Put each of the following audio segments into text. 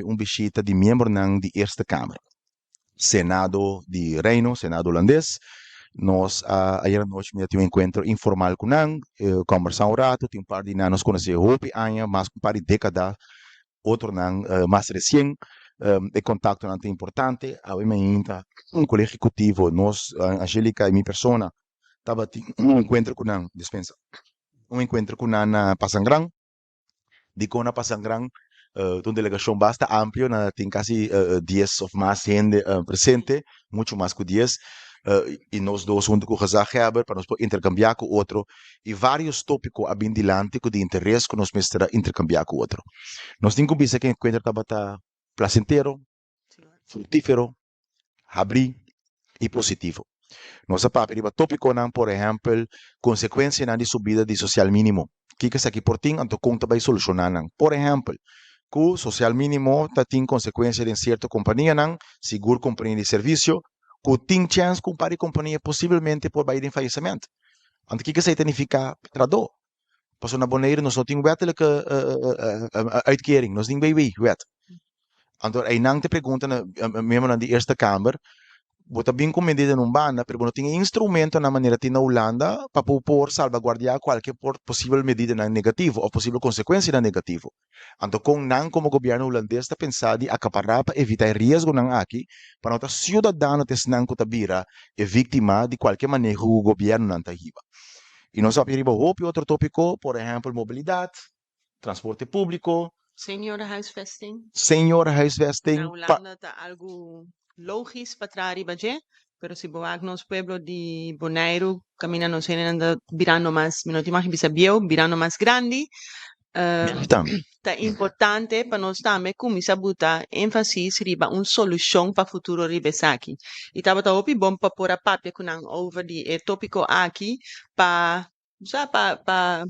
Un bishita di miembronan di Eerste Kamer, Senado di Reino, Senado Hulandes. Nos a ayera nochi mi a tin un enkuentro informal ku nan, kòmbersá un ratu, tin un par di nan nos konosé hopi aña, mas ku un par di dékada, otronan mas resien. E kontaktonan ta importante. Awe mainta un Kolegio Ehekutivo, nos, Angelica i mi persona, tabatin un enkuentro ku nan, dispensa, un enkuentro ku nan na Pasangran. Dikon na Pasangran ta un delegashon basta amplio, nan tin kasi 10 òf mas hende presente, muchu mas ku 10, i nos dos huntu ku gezaghebber pa nos por interkambiá ku otro i vários tópiko a bin dilanti ku di interes ku nos mester a interkambiá ku otro. Nos tin ku bisa ku e enkuentro tabata plasentero, frutífero, habrí i positivo. Nos a papia riba tópikonan, por ehèmpel, konsekuensianan di subida di sosial mínimo. Kiko esaki por tin, anto kon ta bai solushoná nan? Por ehèmpel, ku sosial mínimo ta tin konsekuensia den sierto kompanianan, sigur kompania di servisio, ku tin chèns ku un par di kompania posibelmente por bai den fayesement. Anto kiko esei ta nifiká pa trahadó? Pasobra na Boneiru nos no tin wettelijke uitkering, nos tin WW-wet. Anto einan ta pregunta na miembronan di Eerste Kamer, bo ta bin ku medida na un banda, pero bo no tin e instrumentonan manera tin na Hulanda pa bo por salbaguardiá kualke por posibel medidanan negativo òf posibel konsekuensianan negativo. Anto kon nan komo gobièrnu hulandes ta pensa di akapará pa evitá e riesgonan aki pa no ta siudadano ta esnan ku ta bira e víktima di kualke maneho ku gobièrnunan ta hiba. I nos a papia riba hopi otro tópiko, por ehèmpel mobilidat, transporte públiko. Seniorenhuisvesting. Seniorenhuisvesting. Na Hulanda ta algu lógis pa traha riba dje, pero si bo wak nos pueblo di Boneiru kaminda nos hendenan ta birando mas, mi no tin mag bisa bieu, birando mas grandi, ta importante pa nos tambe kuminsá buta énfasis riba un solushon pa futuro riba esaki. I tabata hopi bon pa por a papia ku nan over di e tópiko aki pa sa pa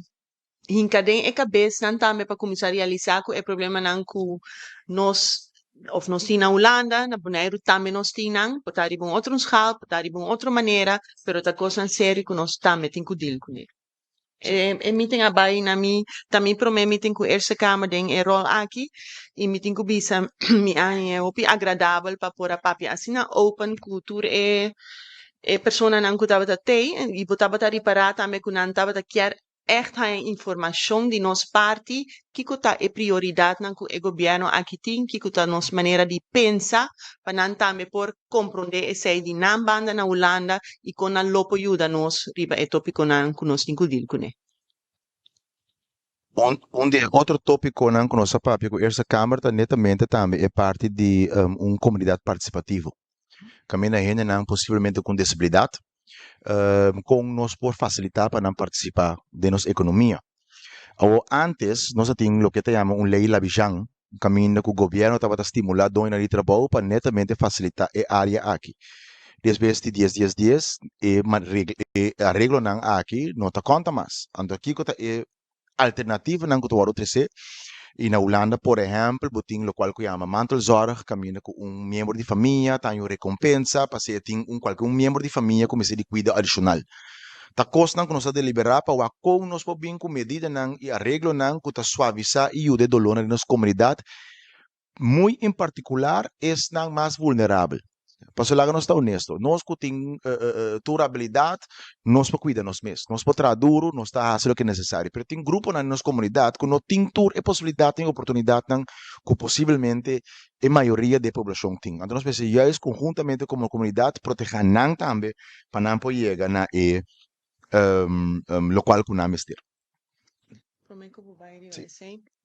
hinka den e kabesnan tambe pa kuminsá realisá ku e problemanan ku nos òf nos tin na Hulanda, na Boneiru tambe nos tin nan, por ta riba un otro schaal, por ta riba un otro manera, pero ta kosnan serio ku nos tambe tin ku deal kuné. E meeting a bai na mi, ta mi promé meeting ku Eerste Kamer den e ròl aki i mi tin ku bisa mi a haña hopi agradabel pa por a papia asina open ku tur e personanan ku tabata tei i bo tabata ripará tambe ku nan tabata kier ègt haña informashon di nos parti kiko ta e prioridatnan ku e gobièrnu aki tin, kiko ta nos manera di pensa pa nan tambe por komprondé esei di nan banda na Hulanda i kon nan lo por yuda nos riba e tópikonan ku nos tin ku dil kuné. Un di e otro tópikonan ku nos a papia ku Eerste Kamer ta netamente tambe e parti di un komunidat partisipativo. Kaminda hendenan posiblemente ku un desabilidat, kon nos por fasilitá pa nan partisipá den nos ekonomia. Awor ántes nos a tin loke ta yama un lei Labizjan, kaminda ku gobièrnu tabata stimulá doñonan di trabou pa netamente fasilitá e área aki. Despues di dies dies dies e e areglonan aki no ta konta mas. Anto kiko ta e alternativanan ku ta wòrdu tresé i na Hulanda por ehèmpel bo tin lokual ku yama mantelzorg kaminda ku un miembro di famia ta haña un rekompensa pa si e tin un kualke un miembro di famia ku mester di kuido adishonal. Ta kosnan ku nos ta deliberá pa wak kon nos por bin ku medidanan i areglonan ku ta suavisá i yuda e dolónan di nos komunidat muy en partikular esnan mas vulnerabel. Pasobra laga nos ta honesto, nos ku tin tur abilidat, nos por kuida nos mes, nos por traha duru, nos ta hasi loke nesesario, pero tin gruponan den nos komunidat ku no tin tur e posibilidatnan i oportunidatnan ku posibelmente e mayoria di e poblashon tin. Anto nos mester juist konhuntamente komo komunidat protehá nan tambe pa nan por yega na e lokual ku nan mester. Promé ku bo bai riba esei.